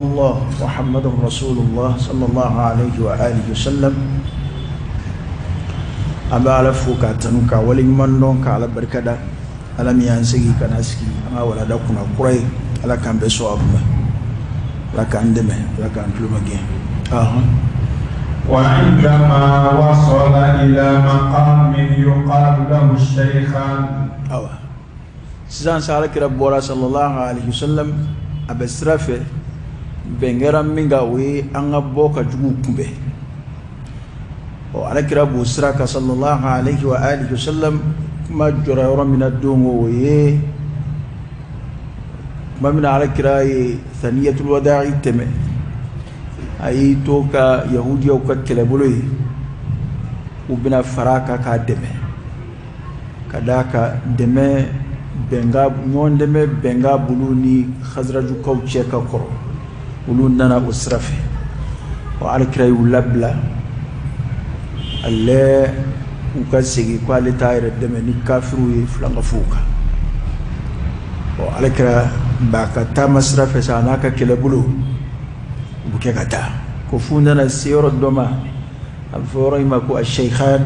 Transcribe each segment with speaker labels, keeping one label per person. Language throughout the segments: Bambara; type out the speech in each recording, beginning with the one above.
Speaker 1: الله محمد رسول الله صلى الله عليه وآله وسلم. An bɛ Ala fo k'a tanu, k'a waleɲuman dɔn, k'a Ala barikada. Ala min y'an segin ka na sigi an ka walada kunna kura ye, Ala k'an bɛɛ sɔn a ma, Ala k'an dɛmɛ, Ala k'an tulo magɛn.
Speaker 2: وعندما وصل إلى مقام يقال له الشيخان.
Speaker 1: Awa, sisan sa, Ala kira bɔra صلى الله عليه وسلم, a bɛ sira fɛ. Bɛn kɛra min kan, o ye an ka bɔ ka juguw kunbɛn. Ɔ, Ala kira b'o sira kan صلى الله عليه وآله وسلم. Kuma jɔra yɔrɔ min na don o, o ye tuma min na Ala kira ye ثنية الوداع tɛmɛ, a y'i to ka yahudiyaw ka kɛlɛbolo ye, u bɛna fara a kan k'a dɛmɛ, ka d'a kan dɛmɛ bɛnka, ɲɔgɔn dɛmɛ bɛnka bolo ni Khazrajukaw cɛ ka kɔrɔ. Olu nana o sira fɛ. Ɔ, Alakira y'u labila ale u ka segin, ko ale t'a yɛrɛ dɛmɛ ni kafiriw ye filankafow kan. Ɔ, Alakira b'a ka taama sira fɛ sa, a n'a ka kɛlɛbolo, u bɛ kɛ ka taa ko f'u nana se yɔrɔ dɔ ma, a bɛ fɔ yɔrɔ in ma ko Aseyikhan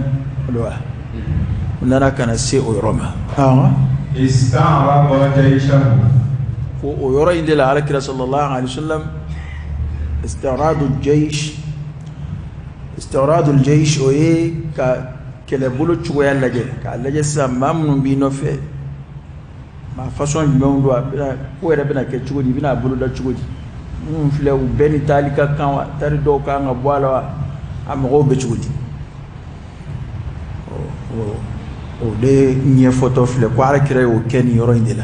Speaker 1: wa. U nana ka na se o yɔrɔ ma.
Speaker 2: استعرض جيشه.
Speaker 1: Ko o yɔrɔ in de la, Alakira صلى الله عليه وسلم استعراض الجيش. استعراض الجيش, o ye ka kɛlɛbolo cogoya lajɛ, k'a lajɛ sisan maa minnu b'i nɔfɛ, maa façon jumɛnw don, a bɛna ko yɛrɛ bɛna kɛ cogo di, i bɛna a boloda cogo di, minnu filɛ, u bɛɛ ni taali ka kan wa, tari dɔw kan ka bɔ a la wa, a mɔgɔw bɛ cogo di. O de ɲɛfɔtɔ filɛ ko Ala kira y'o kɛ nin yɔrɔ in de la,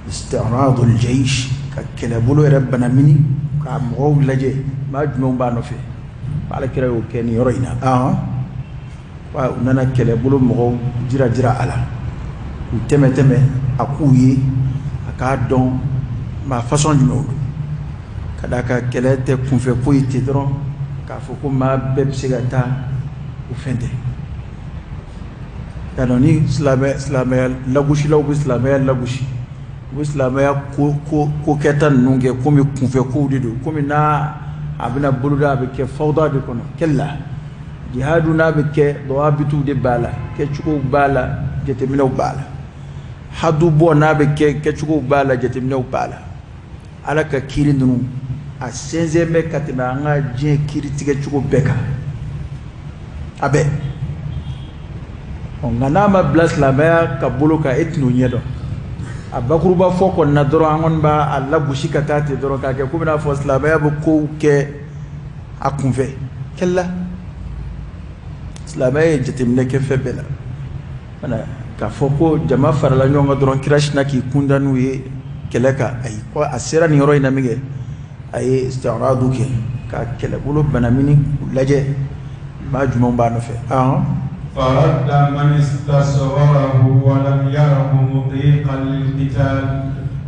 Speaker 1: استعراض الجيش, ka kɛlɛbolo yɛrɛ banamini, k'a mɔgɔw lajɛ, maa jumɛnw b'a nɔfɛ. Ala kira y'o kɛ nin yɔrɔ in na. Wa u nana kɛlɛbolo mɔgɔw jira jira a la, k'u tɛmɛ tɛmɛ, a k'u ye, a k'a dɔn maa façon jumɛnw don, ka d'a kan kɛlɛ tɛ kunfɛ ko ye ten dɔrɔn k'a fɔ ko maa bɛɛ bɛ se ka taa, o fɛn tɛ. Y'a dɔn ni silamɛya lagosilaw bɛ silamɛya lagosi, u bɛ silamɛya ko ko ko kɛta ninnu kɛ komi kunfɛ kow de don, komi n'a a bɛna boloda, a bɛ kɛ فوضى de kɔnɔ. كلا, jihadu n'a bɛ kɛ, dawabituw de b'a la, kɛcogow b'a la, jateminɛw b'a la. Hadu bɔ n'a bɛ kɛ, kɛcogow b'a la, jateminɛw b'a la. Ala ka kiiri ninnu, a sɛnsɛn bɛ ka tɛmɛ an ka diɲɛ kiiri tigɛcogo bɛɛ kan, a bɛɛ. Nka n'a ma bila silamɛya ka bolo kan, e tɛn'o ɲɛdɔn. A bakuruba fɔ kɔni na dɔrɔn, an kɔni b'a a lagosi ka taa ten dɔrɔn, k'a kɛ komi n'a fɔ silamɛya bɛ kow kɛ a kunfɛ. كلا, silamɛya ye jateminɛ kɛ fɛn bɛɛ la. Wala k'a fɔ ko jama farala ɲɔgɔn kan dɔrɔn, kira sinna k'i kunda n'u ye kɛlɛ kan, ayi. Ko a sera nin yɔrɔ in na min kɛ, a ye استعراض kɛ, ka kɛlɛbolo banamini, k'u lajɛ, maa jumɛnw b'a nɔfɛ.
Speaker 2: فرد من استصغره ولم يره مطيقا للقتال.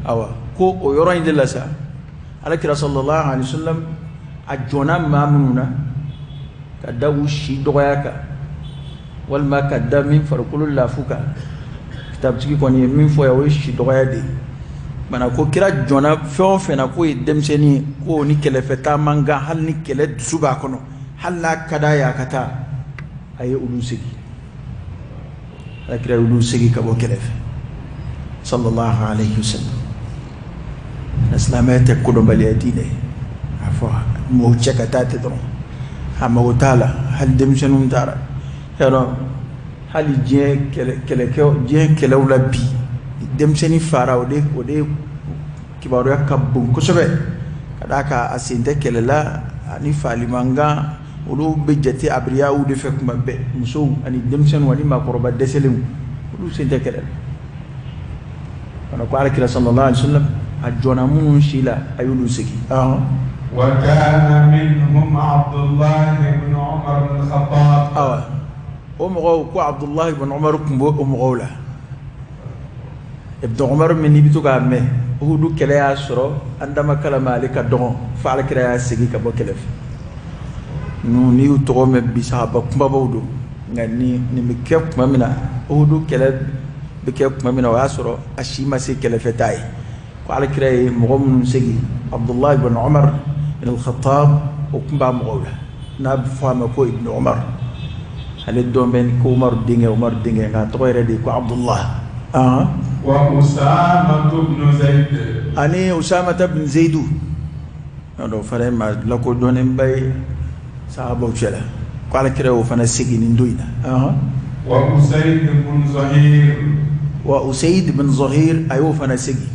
Speaker 1: Awa, ko o yɔrɔ in de la sa, Alakira صلى الله عليه وسلم a jɔnna maa minnu na, ka da u si dɔgɔya kan, walima ka da min farikolo lafu kan. Kitabutigi kɔni ye min fɔ yan, o ye si dɔgɔya de ye. Mana ko kira jɔnna fɛn o fɛn na k'o ye denmisɛnnin ye, k'o ni kɛlɛfɛtaa man kan, hali ni kɛlɛ dusu b'a kɔnɔ, hali n'a ka d'a ye a ka taa, a ye olu segin. Alakira ye olu segin ka bɔ kɛlɛfɛ صلى الله عليه وسلم. Na silamɛya tɛ kodɔnbaliya diinɛ ye. A fɔ mɔgɔw cɛ ka taa ten dɔrɔn, a mago t'a la, hali denmisɛnninw taara. Yɔrɔ hali diɲɛ kɛlɛ, kɛlɛkɛ, diɲɛ kɛlɛw la bi, denmisɛnnin fara, o de kibaruya ka bon kosɛbɛ, ka d'a kan a sen tɛ kɛlɛ la, ani falimankan, olu bɛ jate abiriyaw de fɛ kuma bɛɛ. Musow ani denmisɛnninw ani maakɔrɔba dɛsɛlenw, olu sen tɛ kɛlɛ la. Fana ko Alakira صلى الله عليه وسلم a jɔnna minnu si la, a y'olu segin.
Speaker 2: وكان منهم عبد الله بن عمر بن الخطاب.
Speaker 1: Awa, o mɔgɔw ko Abdullahi ibn Umar tun b'o o mɔgɔw la. Ibn Umar min n'i bɛ to k'a mɛn, Uhudu kɛlɛ y'a sɔrɔ an dama kalama, ale ka dɔgɔn fo Alakira y'a segin ka bɔ kɛlɛ fɛ. Ninnu, n'i y'u tɔgɔ mɛn bi, sahaba kunbabaw don. Nka ni nin bɛ kɛ tuma min na, Uhudu kɛlɛ bɛ kɛ tuma min na, o y'a sɔrɔ a si ma se kɛlɛfɛ taa ye. Ko Alakira ye mɔgɔ minnu segin Abdullah ibn Umar ibn al-Khattab o tun b'a mɔgɔw la n'a bɛ fɔ a ma ko ibn Umar ale dɔn bɛ ni ko Umar denkɛ Umar denkɛ nka a tɔgɔ yɛrɛ de ye ko Abdullah.
Speaker 2: Wa Usama ibn Zayd.
Speaker 1: Ani Usama ibn Zaidu o fana ye maa lakodɔnnenba ye sahabaw cɛla ko ala kira y'o fana segin nin don in na.
Speaker 2: Wa Usayd ibn Zahir.
Speaker 1: Wa Usayd ibn Zahir a y'o fana segin.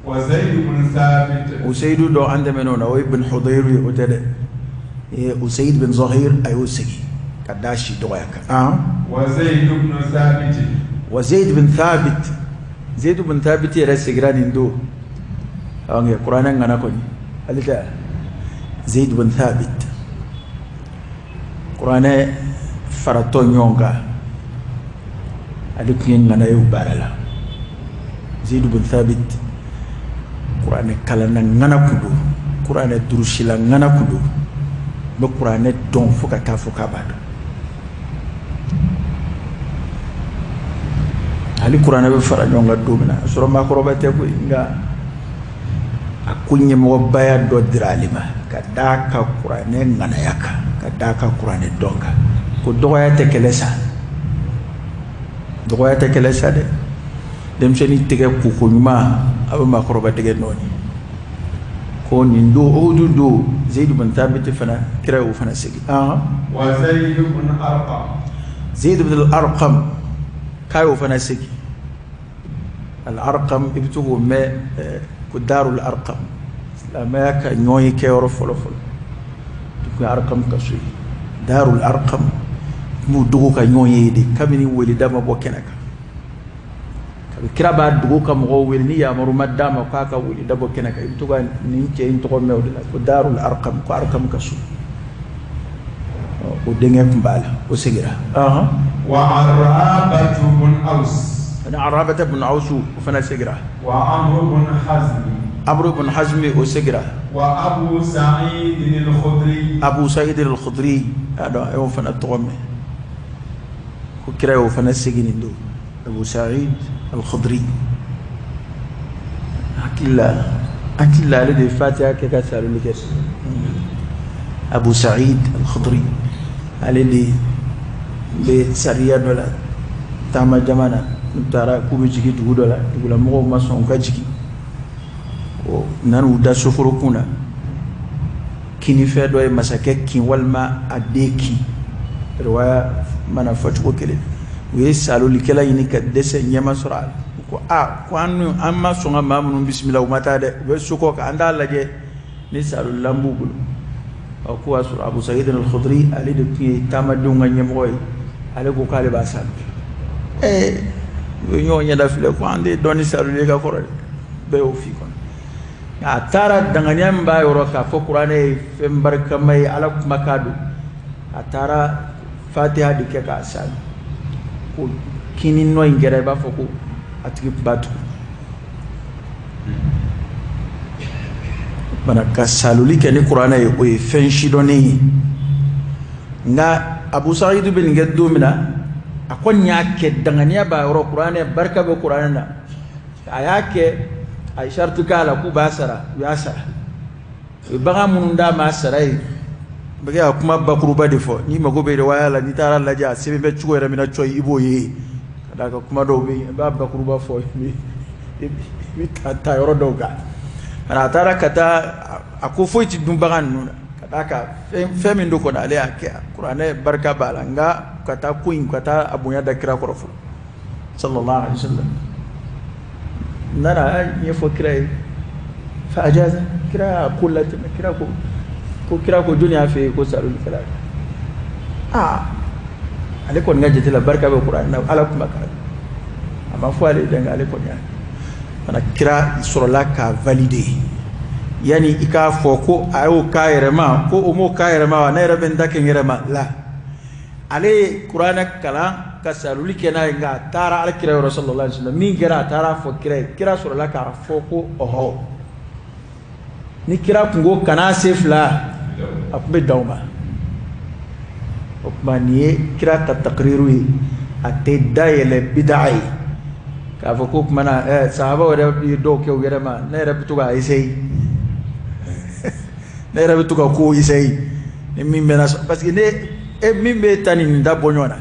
Speaker 2: Wa Zayd ibn Thabit.
Speaker 1: Usaydu dɔ an tɛmɛn'o na o ye ibn Hudayr ye o tɛ dɛ. Usayd bin Zahir a y'o segin ka da si dɔgɔya kan.
Speaker 2: Wa Zayd ibn Thabit.
Speaker 1: Wa Zayd bin Thabit Zayd bin Thabit yɛrɛ segira nin don. Nka kuranɛ ŋana kɔni ale tɛ Zayd bin Thabit kuranɛ faratɔ ɲɔgɔn kan ale tun ye ŋana ye o baara la. Zayd bin Thabit kuranɛ kalanna ŋana kun don, kuranɛ durusila ŋana kun don, bɛ kuranɛ dɔn fo ka taa fo k'a b'a dɔn. Hali kuranɛ bɛ fara ɲɔgɔn kan don min na a sɔrɔ maakɔrɔba tɛ koyi, nka a ko ɲɛmɔgɔbaya dɔ dira ale ma ka d'a ka kuranɛ ŋanaya kan, ka d'a ka kuranɛ dɔn kan. Ko dɔgɔya tɛ kɛlɛ sa, dɔgɔya tɛ kɛlɛ sa dɛ. Denmisɛnnin tɛgɛ koko ɲuman a bɛ maakɔrɔba tɛgɛ nɔɔni. Ko nin don Uhudu don Zayd bin Thabit fana kira y'o fana segin.
Speaker 2: Wa Zayd ibn Arqam.
Speaker 1: Zayd ibn al-Arqam k'a y'o fana segin. Al-Arqam i bɛ to k'o mɛn ko Darul Arqam, silamɛya ka ɲɔgɔn ye kɛyɔrɔ fɔlɔ fɔlɔ tun ye Arqam ka so ye. Darul Arqam tun b'u dogo ka ɲɔgɔn ye de kabini weleda ma bɔ kɛnɛ kan. Kabi kira b'a dogo ka mɔgɔw wele ni yamaru ma d'a ma k'a ka weleda bɔ kɛnɛ kan, i bɛ to ka nin cɛ in tɔgɔ mɛn o de la ko Darul Arqam, ko Arqam ka so. O denkɛ tun b'a la, o segira.
Speaker 2: Wa Arabatu bun Aws.
Speaker 1: Ani Arabata bun Aws o fana segira.
Speaker 2: Wa Amru bun Hazmi.
Speaker 1: Amru bun Hazmi o segira.
Speaker 2: Wa Abu Sa'id al-Khudri.
Speaker 1: Abu Sa'id al-Khudri a dɔn a y'o fana tɔgɔ mɛn ko kira y'o fana segin nin don. Abu Sa'id al-Khudri hakili la ale de ye Fatiha kɛ ka saloli kɛ. Abu Sa'id al-Khudri ale de bɛ sariya dɔ la taama jama na, n'u taara k'u bɛ jigin dugu dɔ la, dugulamɔgɔw ma sɔn u ka jigin, o nan'u da soforokun na, kinifɛn dɔ ye masakɛ kin walima a den kin, riwaya mana fɔ cogo kelen, u ye salolikɛla ɲini ka dɛsɛ ɲɛma sɔrɔ a la. U ko aa ko an ma sɔn ka maa minnu bisimila u ma taa dɛ, u bɛ so kɔ kan, an t'a lajɛ ni salolilan b'u bolo. Ɔ k'o y'a sɔrɔ Abu Sa'id al-Khudri ale de tun ye taamadenw ka ɲɛmɔgɔ ye, ale ko k'ale b'a salo. U ye ɲɔgɔn ɲɛda filɛ ko an tɛ dɔn ni saloli ye ka kɔrɔ dɛ, bɛɛ y'o f'i kɔnɔ. A taara danganiya min b'a yɔrɔ k'a fɔ kuranɛ ye fɛn barikama ye, Ala kumakan don, a taara Fatiha de kɛ k'a salo. Ko kini nɔ in kɛra i b'a fɔ ko a tigi tun b'a tugu. Bana ka saloli kɛ ni kuranɛ ye o ye fɛn sidɔnnen ye. Nka Abu Sa'id bɛ nin kɛ don min na, a kɔni y'a kɛ danganiya b'a yɔrɔ, kuranɛ barika bɛ kuranɛ na, a y'a kɛ, a ye sariti k'a la k'u b'a sara, u y'a sara. U ye bagan minnu d'a ma a sara ye, n bɛ ka kuma bakuruba de fɔ, n'i mago bɛ riwaya la n'i taara lajɛ a sɛbɛn bɛ cogo yɛrɛ min na cɔyi i b'o ye, ka d'a kan kuma dɔw bɛ yen i b'a bakuruba fɔ i bɛ taa yɔrɔ dɔw kan. A taara ka taa a ko foyi tɛ dun bagan ninnu na, ka d'a kan fɛn min don kɔni ale y'a kɛ, kuranɛ barika b'a la, nka ka taa ko in ka taa a bonya da kira kɔrɔ fɔlɔ sallallahu alaihi wasallam. Nana a y'a ɲɛfɔ kira ye, fa ajaza, kira y'a ko latɛmɛ, kira ko ko kira ko jɔnni y'a fɛ yen ko salolikɛla? Aa ale kɔni ka jate la barika bɛ kuranɛ na, Ala kumakan a ma fɔ ale ye dɛ, nka ale kɔni y'a fana kira sɔrɔla k'a valider. Yanni i k'a fɔ ko a y'o k'a yɛrɛ ma, ko o m'o k'a yɛrɛ ma wa, ne yɛrɛ bɛ n ta kɛ n yɛrɛ ma la. Ale ye kuranɛ kalan ka saloli kɛ n'a ye, nka a taara ala kira yɔrɔ sallallahu alaihi wasallam, min kɛra a taara fɔ kira ye, kira sɔrɔla k'a fɔ ko ɔhɔ, ni kira kun ko kana se fila a tun bɛ dan o ma. O tuma nin ye kira ka takiriru ye, a tɛ dayɛlɛ bidaa ye k'a fɔ ko tuma na sahabaw yɛrɛ ye dɔw kɛ u yɛrɛ ma, ne yɛrɛ bɛ to k'a essayer. Ne yɛrɛ bɛ to ka ko essayer ni min bɛna, parce que ne e min bɛ ta nin da bɔ ɲɔgɔn na,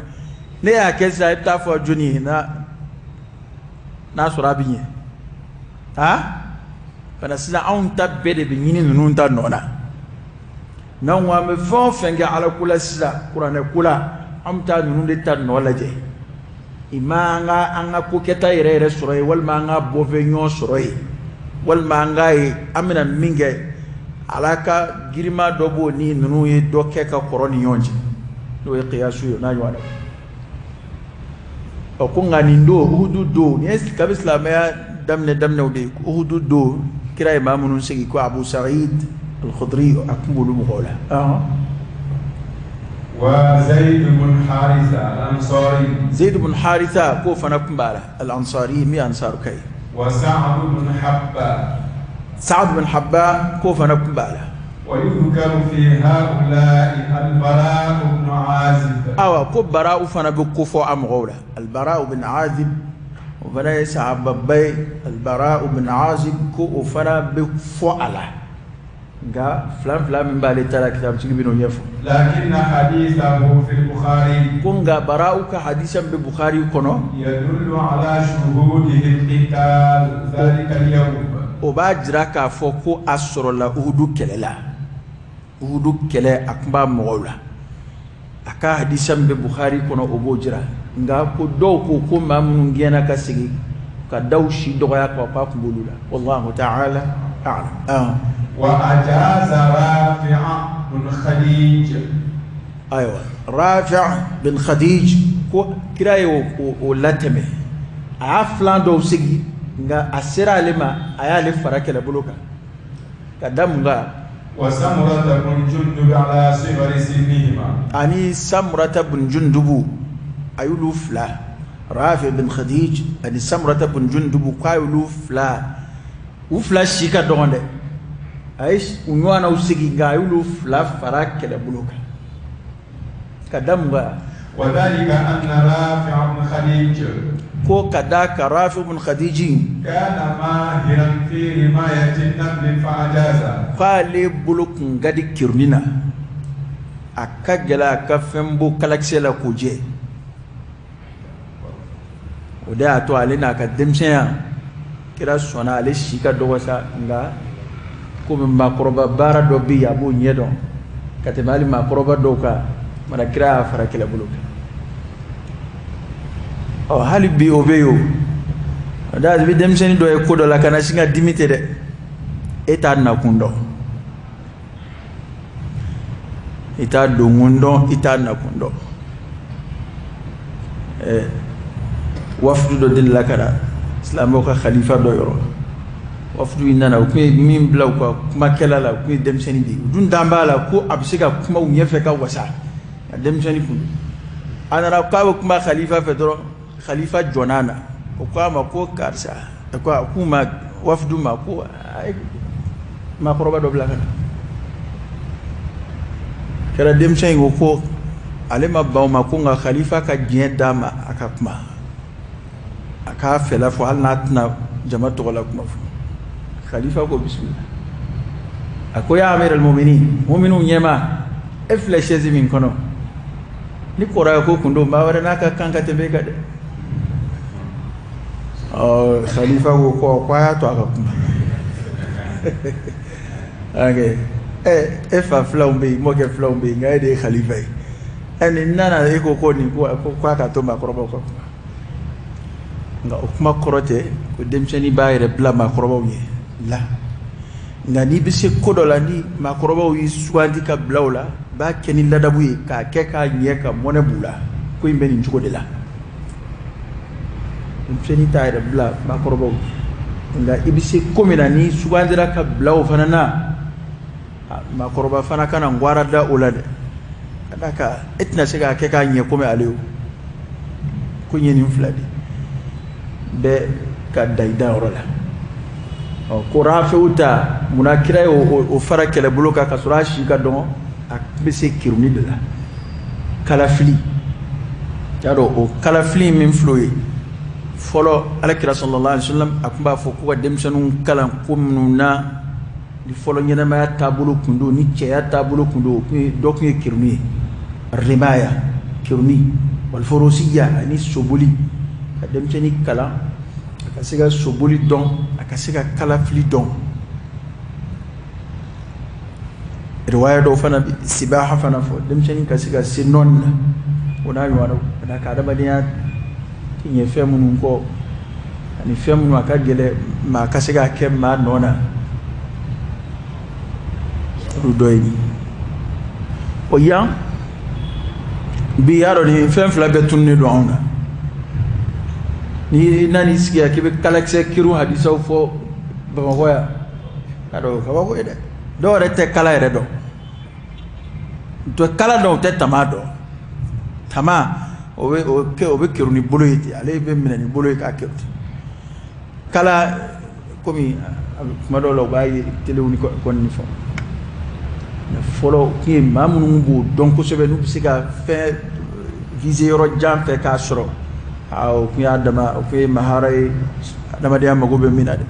Speaker 1: ne y'a kɛ sisan, e bɛ taa fɔ jɔnni ye n'a sɔrɔ a bɛ ɲɛ? Ha ka na sisan, anw ta bɛɛ de bɛ ɲini ninnu ta nɔ na. N'anw ko an bɛ fɛn o fɛn kɛ Ala ko la sisan, kuranɛ ko la, an bɛ taa ninnu de ta nɔ lajɛ. I ma an ka ko kɛta yɛrɛ yɛrɛ sɔrɔ yen, walima an ka bɔfɛ ɲɔgɔn sɔrɔ yen, walima an k'a ye an bɛna min kɛ, Ala ka girima dɔ b'o ni ninnu ye dɔ kɛ ka kɔrɔ ni ɲɔgɔn cɛ, n'o ye kiyasu ye, n'a ɲɔgɔn na. Ɔ, ko nka nin don, Uhudu don, nin ye kabi silamɛya daminɛ daminɛw de ye. Uhudu don, kira ye maa minnu segi, ko Abu Sa'id al-Khudri, a kun b'olu mɔgɔw la.
Speaker 2: وزيد بن حارثة الأنصاري.
Speaker 1: Zaid bin Haritha, k'o fana kun b'a la, al-Ansari, min ye Ansaru ka ye.
Speaker 2: وسعد بن حبة.
Speaker 1: Sa'ad bin Habba, k'o fana kun b'a la.
Speaker 2: ويذكر في هؤلاء البراء بن عازب.
Speaker 1: Awa, ko Bara'u fana bɛ kofɔ a mɔgɔw la. Al-Bara'u bin Azib, o fana ye sahababa ye. Al-Bara'u bin Azib, ko o fana bɛ fɔ a la, nka filan fila min b'ale ta la, kitabutigi bɛ n'o ɲɛfɔ.
Speaker 2: لكن حديثه في البخاري
Speaker 1: Ko nka Bara'u ka hadisa min bɛ Bukhari kɔnɔ
Speaker 2: يدل على شهوده القتال ذلك اليوم.
Speaker 1: o b'a jira k'a fɔ ko a sɔrɔla Uhudu kɛlɛ la. Uhudu kɛlɛ, a tun b'a mɔgɔw la. A ka hadisa min bɛ Bukhari kɔnɔ, o b'o jira. Nka ko dɔw ko ko maa minnu gɛnna ka segin ka daw si dɔgɔya kan, k'a tun b'olu la. Wallahu ta'ala a'lam.
Speaker 2: وأجاز رافع بن خديج.
Speaker 1: Ayiwa, Rafi' bin Khadij, ko kira ye o latɛmɛ, a y'a filan dɔw segi, nka a sera ale ma, a y'ale fara kɛlɛbolo kan ka da mun kan?
Speaker 2: وسمرة بن جندب على صغر سنهما.
Speaker 1: Ani Samurata bin Jundubu, a y'olu fila, Rafi bin Khadij ani Samurata bin Jundubu, k'a y'olu fila, u fila si ka dɔgɔn dɛ, a ye u ɲɔgɔnnaw segi, nka a y'olu fila fara kɛlɛbolo kan ka da mun kan?
Speaker 2: وذلك أن رافع بن خديج
Speaker 1: Ko ka da kan Rafi bin Khadiji
Speaker 2: كان ماهرا في رماية النبل فأجاز.
Speaker 1: K'ale bolo kun ka di kiruni na, a ka gɛlɛ a ka fɛn bɔ kalakisɛ la k'o jɛ. O de y'a to ale n'a ka denmisɛnya, kira sɔnna. Ale si ka dɔgɔ sa, nka komi maakɔrɔba baara dɔ bɛ yen, a b'o ɲɛdɔn ka tɛmɛ hali maakɔrɔba dɔw kan, mana kira y'a fara kɛlɛbolo kan. Ɔ, hali bi o bɛ yen. O da, i bɛ denmisɛnnin dɔ ye ko dɔ la, ka na sin ka dimi tɛ dɛ, e t'a nakun dɔn, i t'a donkun dɔn, i t'a nakun dɔn. Wafudu dɔ delila ka na silamɛw ka khalifa dɔ yɔrɔ. Wafudu in nana, u tun ye min bila u ka kumakɛla la, u tun ye denmisɛnnin de ye. U dun dan b'a la ko a bɛ se ka kuma u ɲɛfɛ ka wasa, nka denmisɛnnin kun don. A nana k'a bɛ kuma khalifa fɛ dɔrɔn, khalifa jɔn'a na. O ko a ma ko karisa, a ko a k'u ma, wafudu ma, ko a ye maakɔrɔba dɔ bila ka na. Kɛra denmisɛn in ko ko ale ma ban o ma, ko nka khalifa ka diɲɛ d'a ma a ka kuma, a k'a fɛla fɔ, hali n'a tɛna jama tɔgɔ la kuma fɔ. Khalifa ko bisimila. A ko ya amir al-muminin, muminu ɲɛma, e filɛ chaise min kɔnɔ, ni kɔrɔya ko kun don, maa wɛrɛ n'a ka kan ka tɛmɛ e kan dɛ. Ɔ, khalifa ko ko a y'a to a ka kuma. Ok, ɛ, e fa filanw bɛ yen, mɔkɛ filanw bɛ yen, nka e de ye khalifa ye. Ɛ, nin nana, e ko ko nin ko ko k'a ka to maakɔrɔbaw ka kuma. Nka o kuma kɔrɔ tɛ ko denmisɛnnin b'a yɛrɛ bila maakɔrɔbaw ɲɛ la. Nka n'i bɛ se ko dɔ la, ni maakɔrɔbaw y'i sugandi ka bila o la, b'a kɛ ni ladabu ye, k'a kɛ k'a ɲɛ, ka mɔnɛ b'u la. Ko in bɛ nin cogo de la. Denmisɛnnin t'a yɛrɛ bila maakɔrɔbaw ɲɛ, nka i bɛ se ko min na, n'i sugandira ka bila o fana na, maakɔrɔba fana kana ngwara da o la dɛ, ka d'a kan e tɛna se k'a kɛ k'a ɲɛ komi ale. O ko in ye nin fila de bɛɛ ka da i dayɔrɔ la. Ɔ, ko Rafew ta, munna kira ye o fara kɛlɛbolo kan ka sɔrɔ a si ka dɔgɔn? A bɛ se kiruni de la, kalafili. Y'a dɔn, o kalafili min filɛ o ye fɔlɔ, alakira sallallahu alaihi wasallam, a tun b'a fɔ ko ka denmisɛnninw kalan ko minnu na. Ni fɔlɔ ɲɛnamaya taabolo kun don, ni cɛya taabolo kun don, dɔ kun ye kerunni ye, rimaya kerunni, walforosiya ani soboli, ka denmisɛnnin kalan a ka se ka soboli dɔn, a ka se ka kalafili dɔn. Riwaya dɔw fana bɛ sibaha fana fɔ, denmisɛnnin ka se ka se nɔni na, o n'a ɲɔgɔnnaw, ka d'a kan adamadenya tɛ ɲɛ fɛn minnu kɔ ani fɛn minnu a ka gɛlɛn maa ka se k'a kɛ maa nɔ na, olu dɔ ye nin ye. O yan bi y'a dɔn nin fɛn fila bɛɛ tununnen don anw na. N'i nan'i sigi yan k'i bɛ kalakisɛ kerun hadisaw fɔ Bamakɔ yan, a dɔn o ye kabako ye dɛ. Dɔw yɛrɛ tɛ kala yɛrɛ dɔn, u tɛ kala dɔn, u tɛ tama dɔn. Tama o bɛ o kɛ o bɛ kerun ni bolo ye ten, ale bɛ minɛ ni bolo ye k'a kerun ten. Kala komi kuma dɔw la u b'a ye telew ni kɔni ni fɛnw. Mais fɔlɔ tun ye maa minnu b'o dɔn kosɛbɛ, n'u bɛ se ka fɛn viser yɔrɔ jan fɛ k'a sɔrɔ, aa o tun y'a dama, o tun ye mahara ye, adamadenya mago bɛ min na dɛ.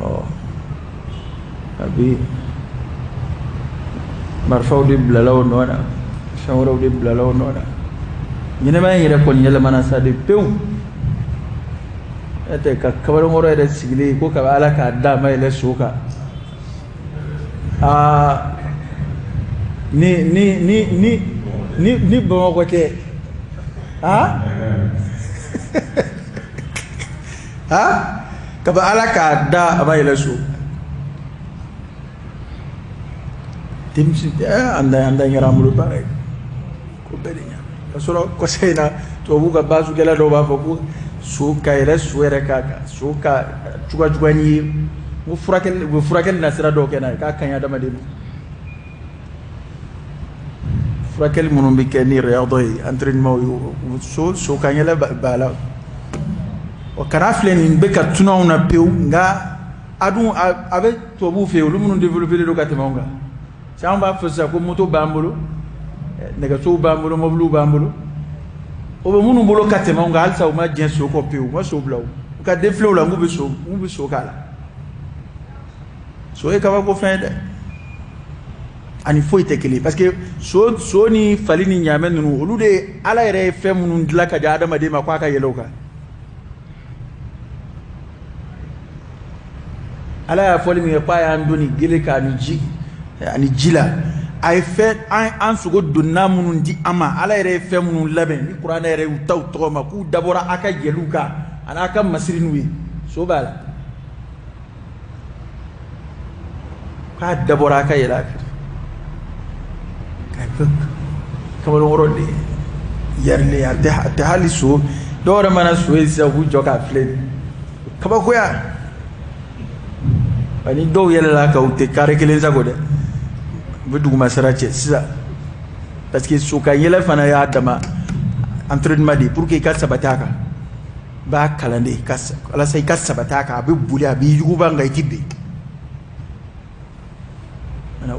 Speaker 1: Ɔ a bi marifaw de bilala o nɔ na, fɛn wɛrɛw de bilala o nɔ na. Ɲɛnamaya in yɛrɛ kɔni yɛlɛmana sa de pewu. N'o tɛ ka kamalenkɔrɔ yɛrɛ sigilen ko ka ala k'a da a ma yɛlɛ so kan, aa ni ni ni ni ni ni Bamakɔ tɛ, aa aa kaba ala k'a da a ma yɛlɛ so. Denmisɛn an da an da kɛra an bolo baara ye, ko bɛɛ de ɲa. Ka sɔrɔ kɔsa in na tubabuw ka baasukɛla dɔw b'a fɔ ko so ka yɛlɛ so yɛrɛ kan, ka so ka cogoya cogoya ni ye, ko furakɛli, u bɛ furakɛli nasira dɔw kɛ n'a ye k'a ka ɲi adamaden ma. Furakɛli minnu bɛ kɛ ni riyadɔ ye, entraînement ye, so so ka yɛlɛ b'a la. O kana filɛ nin bɛ ka tunu anw na pewu, nka a dun a bɛ tubabuw fɛ yen, olu minnu développé don ka tɛmɛ anw kan. Caman b'a fɔ sisan ko moto b'an bolo, nɛgɛsow b'an bolo, mobiliw b'an bolo. O bɛ minnu bolo ka tɛmɛ anw kan, halisa u ma jɛn so kɔ pewu, u ma so bila o. U ka défiléw la, n k'u bɛ so k'a la. So ye kabako fɛn ye dɛ, ani foyi tɛ kelen, parce que so so ni fali ni ɲaamɛ ninnu, olu de ala yɛrɛ ye fɛn minnu dilan ka di adamaden ma k'a ka yɛlɛ o kan. Ala y'a fɔli min kɛ k'a y'an don ni gele k'a ni ji ani ji la, a ye fɛn an sogo donna minnu di an ma, ala yɛrɛ ye fɛn minnu labɛn ni kuranɛ yɛrɛ y'u ta u tɔgɔ ma k'u dabɔra a ka yɛlɛw kan ani a ka masiri n'u ye, so b'a la k'a dabɔra a ka yɛlɛ a kan. Kamalenkɔrɔ de yɛrɛlen a tɛ hali so dɔw yɛrɛ mana so ye sisan, u b'u jɔ k'a filɛ, kabakoya. Ani dɔw yɛlɛla kan, u tɛ kari kelen sago dɛ, u bɛ duguma sira cɛ sisan, parce que so ka yɛlɛ fana y'a dama entraînement de ye pour que i ka sabati a kan. I b'a kalan de walasa i ka sabati a kan, a bɛ boli, a b'i yuguba, nka i ti bin.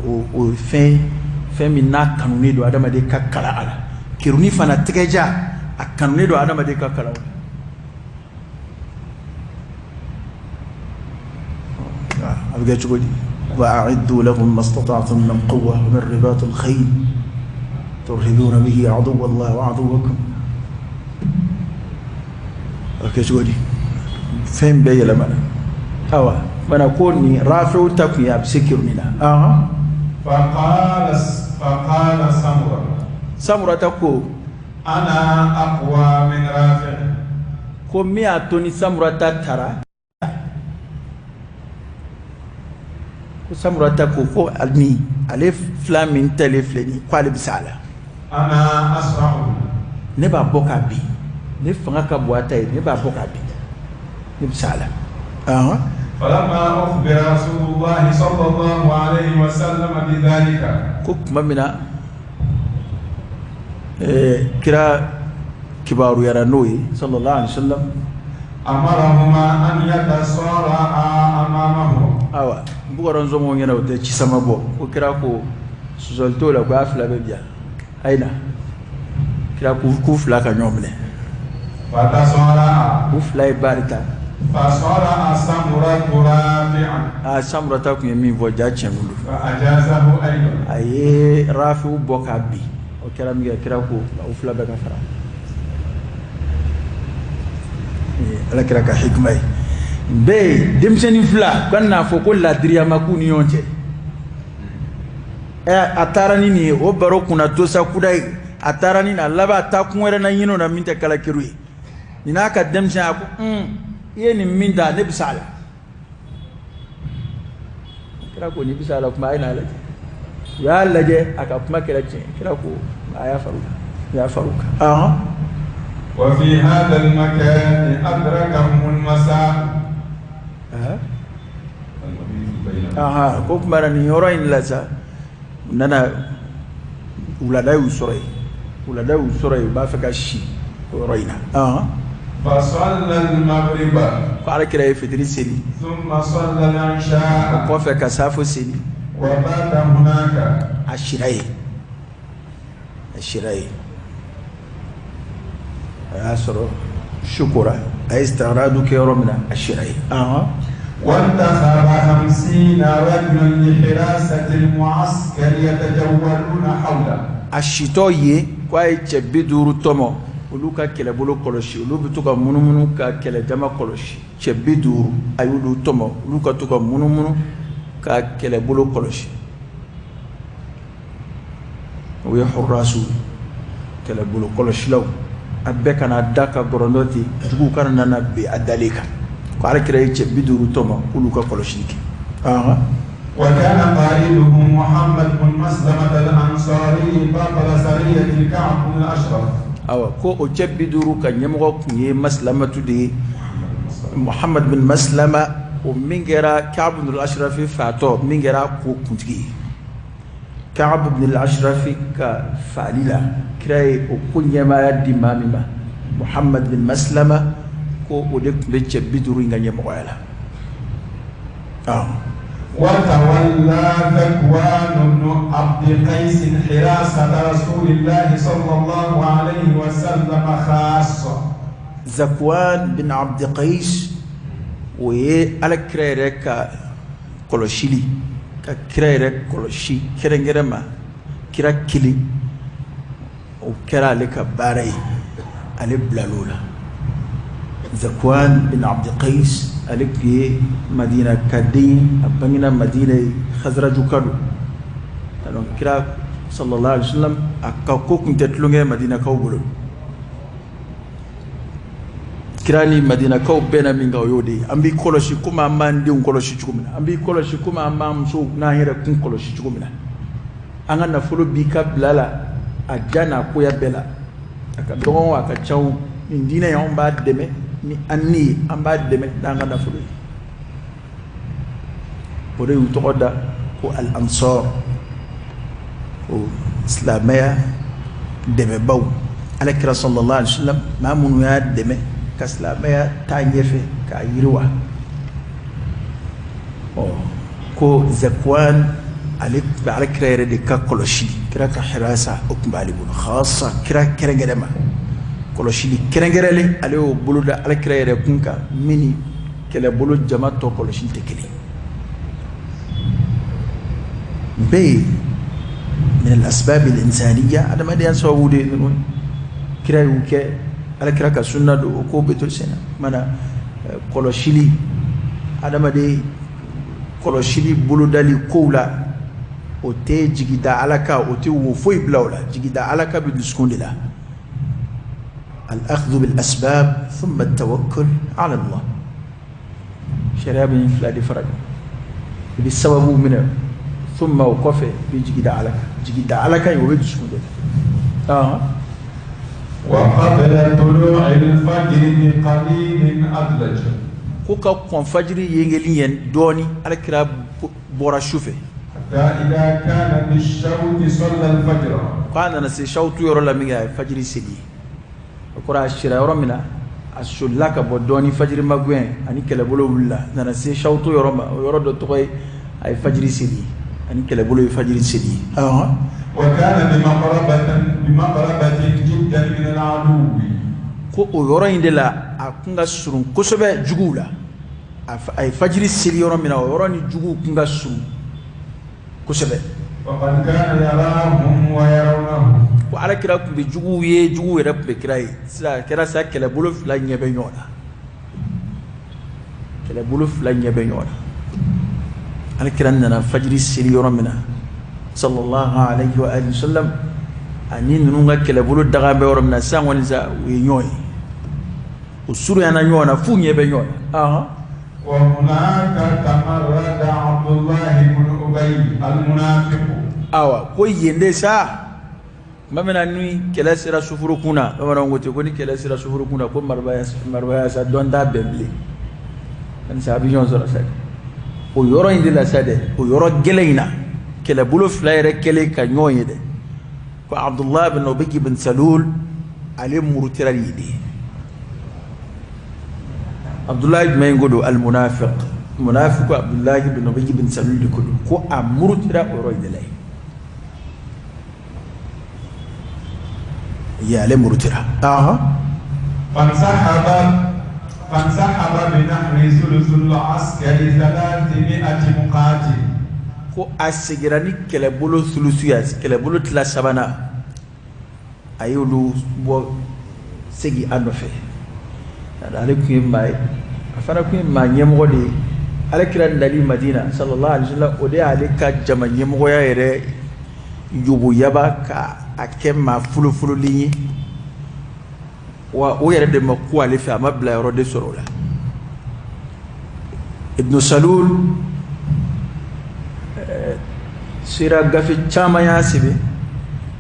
Speaker 1: O o fɛn fɛn min n'a kanunen don adamaden ka kalan a la, kerunni fana tɛgɛja a kanunen don adamaden ka kalan o la. A bɛ kɛ cogo di? Wa a'iddu lahum mastata'tum min quwwa wa min ribatil khayl turhibuna bihi aduwwa Allah wa aduwwakum. A bɛ kɛ cogo di? Fɛn bɛɛ yɛlɛmana. Awa mana ko nin Rafiw ta kun ye, a bɛ se kerunni na.
Speaker 2: Faqala Samura.
Speaker 1: Samura ta ko
Speaker 2: ana aqwa min Rafi.
Speaker 1: Ko min y'a to ni Samura ta tara, ko Samura ta ko ko ni ale fila min talen filɛ nin, ko ale bɛ se a la.
Speaker 2: Ana asra'u.
Speaker 1: Ne b'a bɔ k'a bin, ne fanga ka bon a ta ye, ne b'a bɔ k'a bin, ne bɛ se a la.
Speaker 2: Falamma ukhbira Rasulullah sallallahu alayhi wa sallam bidhalika.
Speaker 1: Ko tuma min na kira kibaruyara n'o ye sallallahu alayhi wa sallam,
Speaker 2: amarahuma an yatasara'a amamahu.
Speaker 1: Awa n bugɔra nsɔngɔ ɲɛna, o tɛ ci sama bɔ. Ko kira ko sɔsɔli t'o la, ko a fila bɛ bi yan, a ye na. Kira k'u fila ka ɲɔgɔn minɛ.
Speaker 2: Fatasara'a.
Speaker 1: U fila ye baari ta.
Speaker 2: Fasara Samuratu rafi'an.
Speaker 1: Aa, Samurata tun ye min fɔ, ja tiɲɛ kun don.
Speaker 2: Fa ajazahu aydan.
Speaker 1: A ye Rafi'u bɔ k'a bin. O kɛra min kɛ, kira ko u fila bɛɛ ka fara. Ala kira ka hikima ye bɛɛ ye. Denmisɛnnin fila ka n'a fɔ ko ladiriya ma k'u ni ɲɔgɔn cɛ. Ɛ, a taara ni nin ye, o baro kunna to sa kudayi. A taara ni a laban, a taa kun wɛrɛ na ɲini o na min tɛ kalakiru ye. Nin n'a ka denmisɛn, a ko i ye nin min ta, ne bɛ s'a la. Kira ko n'i bɛ s'a la kuma, a ye n'a lajɛ. U y'a lajɛ, a ka kuma kɛra tiɲɛ. Kira ko a y'a far'u kan, u y'a far'u kan. Ahɔn.
Speaker 2: وفي هذا المكان أدركهم المساء.
Speaker 1: Aha, ko tuma na nin yɔrɔ in la sa, u nana, wulada y'u sɔrɔ yen, wulada y'u sɔrɔ yen, u b'a fɛ ka si o yɔrɔ in na. Ahɔn.
Speaker 2: فصلى المغرب.
Speaker 1: Ko ala kira ye fitiri seli.
Speaker 2: ثم صلى العشاء.
Speaker 1: O kɔfɛ ka safo seli.
Speaker 2: وبات هناك.
Speaker 1: A sira yen, a sira yen. A y'a sɔrɔ su kora, a ye istiradu kɛ yɔrɔ min na, a sira yen. Ahɔn.
Speaker 2: وانتخب 50 رجلا لحراسة المعسكر يتجولون حوله.
Speaker 1: A sitɔ ye ko a ye cɛ 50 tɔmɔ, olu ka kɛlɛbolo kɔlɔsi, olu bɛ to ka munumunu ka kɛlɛjama kɔlɔsi. Cɛ 50, a y'olu tɔmɔ, olu ka to ka munumunu ka kɛlɛbolo kɔlɔsi. O ye hurrasu, kɛlɛbolo kɔlɔsilaw. A bɛɛ kana da ka gɔrɔndɔ ten, juguw kana nana bin a dalen kan. Ko ala kira ye cɛ 50 tɔmɔ k'olu ka kɔlɔsili kɛ. Ahan.
Speaker 2: وكان قائدهم محمد بن مسلمة الأنصاري بطل سرية كعب بن الأشرف.
Speaker 1: Awa, ko o cɛ 50 ka ɲɛmɔgɔ tun ye Masilamatu de ye, Muhammad bin Maslama, o min kɛra Ka'b bin al-Ashrafi fatɔ, min kɛra ko kuntigi ye. Ka'b bin al-Ashrafi ka faali la, kira ye o ko ɲɛmaaya di maa min ma, Muhammad bin Maslama, ko o de tun bɛ cɛ 50 in ka ɲɛmɔgɔya la.
Speaker 2: وتولى ذكوان بن عبد قيس حراسة رسول الله صلى الله عليه وسلم خاصة.
Speaker 1: Zakwan bin Abd Qais, o ye ala kira yɛrɛ ka kɔlɔsili, ka kira yɛrɛ kɔlɔsi kɛrɛnkɛrɛn ma, kira kelen, o kɛra ale ka baara ye, ale bilal'o la. Zakwan bin Abd Qais, ale tun ye Madina ka den, a bangena Madina ye, Khazrajuka don. Donc kira sallallahu alaihi wasallam, a ka ko tun tɛ tulonkɛ Madinakaw bolo. Kira ni Madinakaw bɛnna min kan, o y'o de ye: an b'i kɔlɔsi komi an b'an denw kɔlɔsi cogo min na, an b'i kɔlɔsi komi an b'an musow n'an yɛrɛ kun kɔlɔsi cogo min na. An ka nafolo b'i ka bila la, a ja n'a koya bɛɛ la, a ka dɔgɔn, a ka ca o, nin diinɛ in, anw b'a dɛmɛ ni an ni ye, an b'a dɛmɛ n'an ka nafolo ye. O de y'u tɔgɔ da ko al-ansar, ko silamɛya dɛmɛbaw. Ala kira sallallahu alaihi wasallam, maa minnu y'a dɛmɛ ka silamɛya taa ɲɛfɛ k'a yiriwa. Ɔ, ko Zakwan, ale tun bɛ ala kira yɛrɛ de ka kɔlɔsili, kira ka hirasa, o tun b'ale bolo khasa, kira kɛrɛnkɛrɛn ma kɔlɔsili kɛrɛnkɛrɛnlen, ale y'o bolo da ala kira yɛrɛ kun kan, min ni kɛlɛbolo jama tɔ kɔlɔsili tɛ kelen. Nin bɛɛ ye min al-asbab al-insaniya, adamadenya sababu de ye ninnu ye. Kira y'u kɛ, ala kira ka sunna don, o ko bɛ to sen na. Mana kɔlɔsili, adamaden kɔlɔsili bolodali kow la, o tɛ jigi da ala kan, o tɛ wo foyi bila o la. Jigi da ala kan bɛ dusukun de la. Al-akhdhu bil asbab thumma at-tawakkul ala Allah. Sariya bɛ nin fila de fara ɲɔgɔn. I bɛ sababu minɛ, thumma, o kɔfɛ i bɛ jigi da ala kan. Jigi da ala kan in, o bɛ dusukun de la.
Speaker 2: وقبل طلوع الفجر بقليل أدلج.
Speaker 1: Ko ka kɔn fajiri yengeli ɲɛ dɔɔni, ala kira bɔra su fɛ.
Speaker 2: حتى إذا كان بالشوط صلى الفجر.
Speaker 1: K'a nana se shawtu yɔrɔ la min kɛ, a ye fajiri seli. O kɔrɔ, a sira yɔrɔ min na, a solila ka bɔ dɔɔni, fajiri magɛn ani kɛlɛbolo wulila, nana se shawtu yɔrɔ ma, o yɔrɔ dɔ tɔgɔ ye, a ye fajiri seli ani kɛlɛbolo ye fajiri seli.
Speaker 2: وكان بمقربة بمقربة جدا من العدو.
Speaker 1: Ko o yɔrɔ in de la la a kun ka surun kosɛbɛ juguw la. A ye fajiri seli yɔrɔ min na, o yɔrɔ ni juguw kun ka surun kosɛbɛ. Ko ala kira tun bɛ juguw ye, juguw yɛrɛ tun bɛ kira ye. Sisan a kɛra sa, kɛlɛbolo fila ɲɛ bɛ ɲɔgɔn na, kɛlɛbolo fila ɲɛ bɛ ɲɔgɔn na. Ala kira nana fajiri seli yɔrɔ min na, sallallahu alayhi wa alihi wasallam, ani ninnu ka kɛlɛbolo daga bɛ yɔrɔ min na sisan kɔni sa, u ye ɲɔgɔn ye, u surunyana ɲɔgɔn na f'u ɲɛ bɛ ɲɔgɔn na. Awa, ko yen de sa, tuma min na ni kɛlɛ sera sufurukun na, bamananw ko ten ko ni kɛlɛ sera sufurukun na, ko marabaya sa dɔn t'a bɛn bilen, ani sa a bɛ ɲɔgɔn sɔrɔ sa. O yɔrɔ in de la sa dɛ, o yɔrɔ gɛlɛn in na, kɛlɛbolo fila yɛrɛ kɛlen ka ɲɔgɔn ye dɛ, ko Abdullah bin Ubay bin Salul, ale murutira yen de. Abdullah jumɛn ko don? Al-munafiq, munafiq Abdullah bin Ubay bin Salul de ko don, ko a murutira o yɔrɔ in de la yen. Ye ale murutira.
Speaker 2: فانسحب بنحو ثلث العسكر 300 مقاتل.
Speaker 1: Ko a segira ni kɛlɛbolo sulusu ye, kɛlɛbolo tila sabanan, a y'olu bɔ segin a nɔfɛ. Ale tun ye maa ye, a fana tun ye maa ɲɛmɔgɔ de ye. Ala kira nali Madina, sallallahu alaihi wasallam, o de y'ale ka jama ɲɛmɔgɔya yɛrɛ yoboyaba ka a kɛ maa folofololen ye. Wa o yɛrɛ de ma ku ale fɛ, a ma bila yɔrɔ de sɔrɔ o la. Ibn Salul sera gafe caman y'a sɛbɛn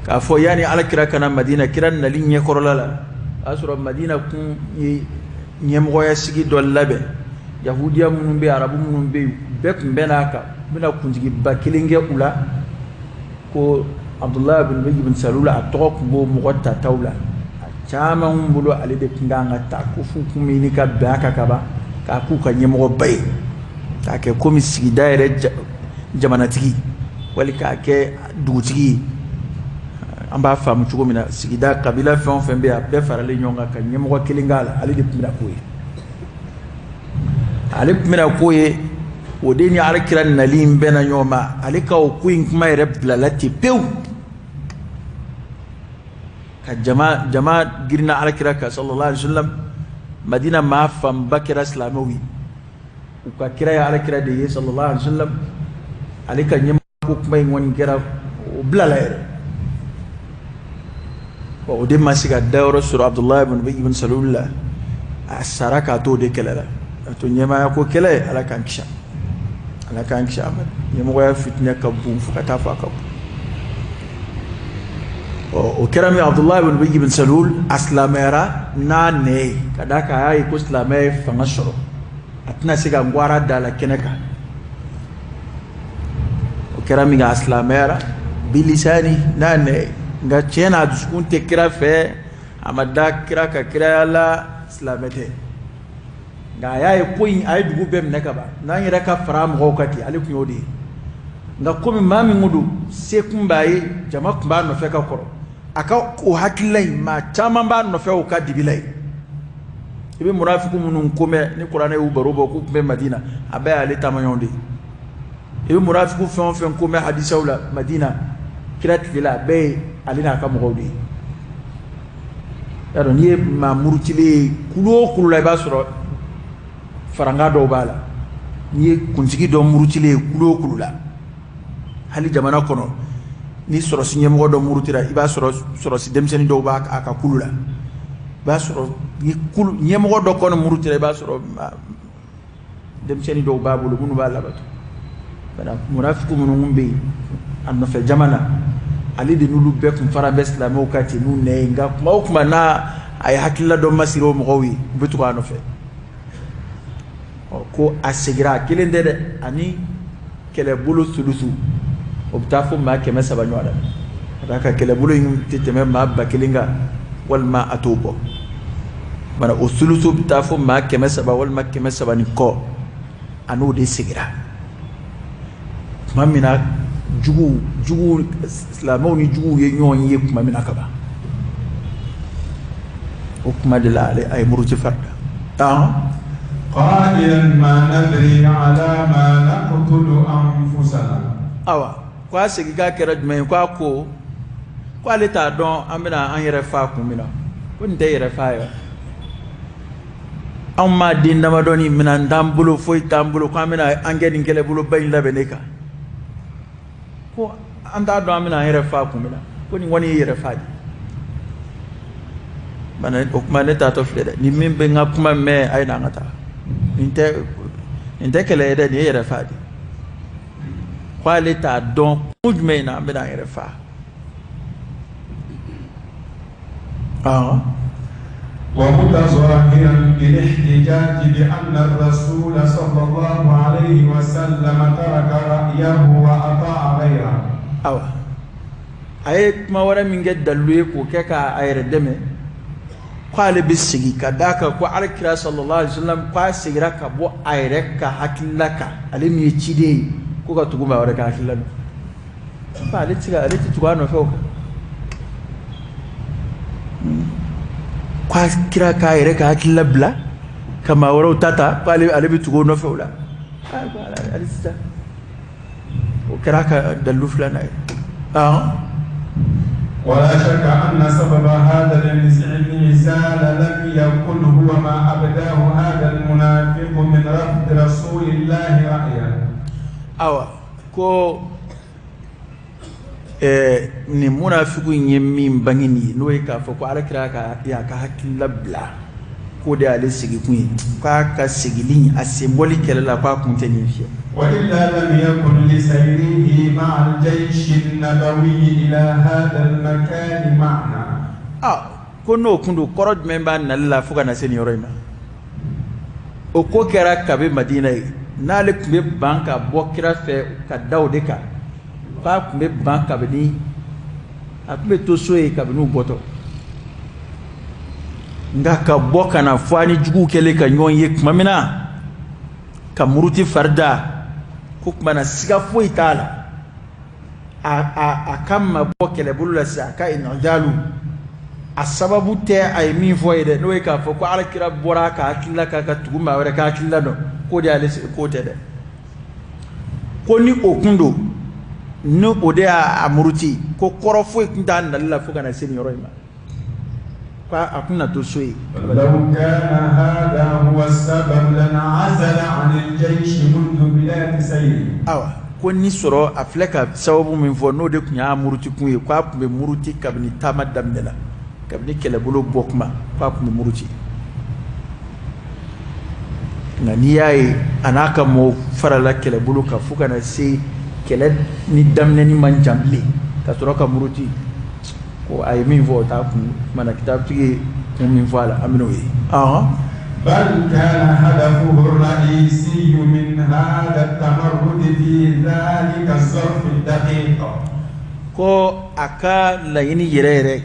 Speaker 1: k'a fɔ yanni ala kira ka na Madina, kira nali ɲɛkɔrɔla la, o y'a sɔrɔ Madina kun ye ɲɛmɔgɔya sigi dɔ labɛn. Yahudiya minnu bɛ yen, arabu minnu bɛ yen, bɛɛ tun bɛ n'a kan, u bɛna kuntigiba kelen kɛ u la. Ko Abdullah bin Ubay bin Salul, a tɔgɔ tun b'o mɔgɔ tataw la, a caman bolo ale de tun kan ka ta, ko f'u kun bɛ ɲini ka bɛn a kan ka ban k'a k'u ka ɲɛmɔgɔba ye, k'a kɛ komi sigida yɛrɛ jamanatigi, wali k'a kɛ dugutigi ye. An b'a faamu cogo min na, sigida kabila fɛn o fɛn bɛ yen, a bɛɛ faralen ɲɔgɔn kan ka ɲɛmɔgɔ kelen k'a la, ale de tun bɛna k'o ye, ale tun bɛna k'o ye. O de ni ala kira nali in bɛnna ɲɔgɔn ma, ale ka o ko in kuma yɛrɛ bilala ten pewu, ka jama girinna ala kira kan, sallallahu alaihi wasallam. Madina maa fanba kɛra silamɛw ye, u ka kira ye ala kira de ye, sallallahu alaihi wasallam. Ale ka ɲɛmɔgɔ ko kuma in kɔni kɛra, o bilala yɛrɛ. O de ma se ka dayɔrɔ sɔrɔ Abdullah ibn Ubay ibn Salul la, a sara k'a to o de kɛlɛ la. A to ɲɛmaaya ko kɛlɛ, ala k'an kisi, ala k'an kisi a ma. Ɲɛmɔgɔya fitinɛ ka bon fo ka taa fɔ a ka bon. O kɛra min, Abdullah ibn Ubay ibn Salul, a silamɛyara n'a nɛ ye, ka d'a kan a y'a ye ko silamɛ ye fanga sɔrɔ, a tɛna se ka gwara da la kɛnɛ kan. O kɛra min, a silamɛyara bilisani n'a nɛ ye, nka tiɲɛ na a dusukun tɛ kira fɛ, a ma da kira ka kiraya la, silamɛ tɛ. Nka a y'a ye ko in, a ye dugu bɛɛ minɛ ka ban, n'an yɛrɛ ka fara mɔgɔw kan ten, ale tun y'o de ye. Nka komi maa min ko don, se kun b'a ye, jama tun b'a nɔfɛ ka kɔrɔ, a ka o hakilila in, maa caman b'a nɔfɛ o ka dibi la yen. I bɛ munafiku minnu ko mɛn ni kuranɛ y'u baro bɔ k'u tun bɛ Madina, a bɛɛ y'ale taamaɲɔgɔn de ye. I bɛ munafiku fɛn o fɛn ko mɛn hadisaw la Madina kira tile la, a bɛɛ ye ale n'a ka mɔgɔw de ye. Y'a dɔn, n'i ye maa murutilen ye kulu o kulu la, i b'a sɔrɔ faranga dɔw b'a la. N'i ye kuntigi dɔ murutilen ye kulu o kulu la, hali jamana kɔnɔ, ni sɔrɔsi ɲɛmɔgɔ dɔ murutira, i b'a sɔrɔ sɔrɔsi denmisɛnnin dɔw b'a a ka kulu la. I b'a sɔrɔ ni kulu ɲɛmɔgɔ dɔ kɔni murutira, i b'a sɔrɔ denmisɛnnin dɔw b'a bolo minnu b'a labato. Munafiku minnu bɛ yen a nɔfɛ jama na, ale de n'olu bɛɛ kun fara bɛ silamɛw kan ten n'u nɛ ye. Nka kuma o kuma n'a a ye hakilila dɔ masiri o mɔgɔw ye, u bɛ tugu a nɔfɛ. Ɔ, ko a segira, a kelen tɛ dɛ, ani kɛlɛbolo sulusu, o bɛ taa fo maa 300 ɲɔgɔn na. Ka d'a kan kɛlɛbolo in tɛ tɛmɛ maa 1000 kan walima a t'o bɔ. Bana o sulusu bɛ taa fo maa 300 walima 300 ni kɔ, a n'o de segira. Tuma min na juguw silamɛw ni juguw ye ɲɔgɔn ye tuma min na ka ban, o kuma de la ale a ye muruti farida.
Speaker 2: قائلا ما ندري على ما نقتل أنفسنا.
Speaker 1: Awa, ko a segin k'a kɛra jumɛn ye? Ko a ko ko ale t'a dɔn an bɛna an yɛrɛ fa kun min na, ko nin tɛ yɛrɛ fa ye wa? Anw maa den damadɔni, minɛn t'an bolo, foyi t'an bolo, ko an bɛna an kɛ nin kɛlɛboloba in labɛn ne kan, ko an t'a dɔn an bɛna an yɛrɛ fa kun min na, ko nin kɔni ye yɛrɛ fa de bana. O kuma ne taatɔ filɛ dɛ, ni min bɛ n ka kuma mɛn, a ye na an ka taa. Nin tɛ kɛlɛ ye dɛ, nin ye yɛrɛ fa de. Ko ale t'a dɔn kun jumɛn na an bɛna an yɛrɛ fa. Ɔhɔn.
Speaker 2: ومتظاهرا بالاحتجاج بأن الرسول صلى الله عليه وسلم ترك رأيه وأطاع غيره.
Speaker 1: Awa, a ye kuma wɛrɛ min kɛ dalilu ye k'o kɛ k'a yɛrɛ dɛmɛ, k'ale bɛ segin ka d'a kan ko Ala kira sallallahu alaihi wasallam, k'a seginna ka bɔ a yɛrɛ ka hakilila kan, ale min ye ciden ye, ko ka tugu maa wɛrɛ ka hakilila nɔfɛ, ko ale tɛ se ka, ale tɛ tugu a nɔfɛ o kan, k'a kira k'a yɛrɛ ka hakilila bila ka maa wɛrɛw ta ta, k'ale ale bɛ tugu o nɔfɛ o la, ale tɛ taa. O kɛra a ka dalilu filanan ye.
Speaker 2: ولا شك أن سبب هذا الانعزال لم يكن هو ما أبداه هذا المنافق من رفض رسول الله رأيه.
Speaker 1: Awa, ko nin munafiku in ye min bange nin ye, n'o ye k'a fɔ ko Ala kira ka y'a ka hakilila bila, k'o de y'ale segin kun ye, k'a ka segili, a senbɔli kɛlɛ la, k'a kun tɛ nin fiyɛ.
Speaker 2: وإلا لم يكن لسيره مع الجيش النبوي إلى هذا المكان معنى.
Speaker 1: Ah, ko n'o kun don, kɔrɔ jumɛn b'a nali la fo ka na se nin yɔrɔ in ma? O ko kɛra kabi Madina ye, n'ale tun bɛ ban ka bɔ kira fɛ ka da o de kan, k'a tun bɛ ban kabini a tun bɛ to so ye kabini u bɔtɔ, nka ka bɔ ka na fɔ a ni juguw kɛlen ka ɲɔgɔn ye tuma min na, ka muruti fari da, ko tuma na siga foyi t'a la, a ka mabɔ kɛlɛbolo la sisan, a ka ìnàjálù, a sababu tɛ a ye min fɔ ye dɛ, n'o ye k'a fɔ ko Ala kira bɔra a ka hakilila kan ka tugu maa wɛrɛ ka hakilila dɔn, k'o de y'ale k'o tɛ dɛ. Ko ni o kun don, ni o de y'a muruti, ko kɔrɔ foyi tun t'a nali la fo ka na se nin yɔrɔ in ma, k'a a kun na to so yen.
Speaker 2: لو كان هذا هو السبب لانعزل عن الجيش منذ بداية سيره.
Speaker 1: Awa, ko ni sɔrɔ a filɛ ka sababu min fɔ, n'o de tun y'a muruti kun ye, k'a tun bɛ muruti kabini taama daminɛ la, kabini kɛlɛbolo bɔ kuma, k'a tun bɛ muruti. Nka n'i y'a ye a n'a ka mɔgɔw farala kɛlɛbolo kan fo ka na se kɛlɛ ni daminɛni man jan bilen ka sɔrɔ ka muruti, ko a ye min fɔ, o t'a kun mana. Kitabutigi ye kun min fɔ a la, an bɛn'o ye.
Speaker 2: بل كان هدفه الرئيسي من هذا التمرد في ذلك الظرف الدقيق.
Speaker 1: Ko a ka laɲini yɛrɛ yɛrɛ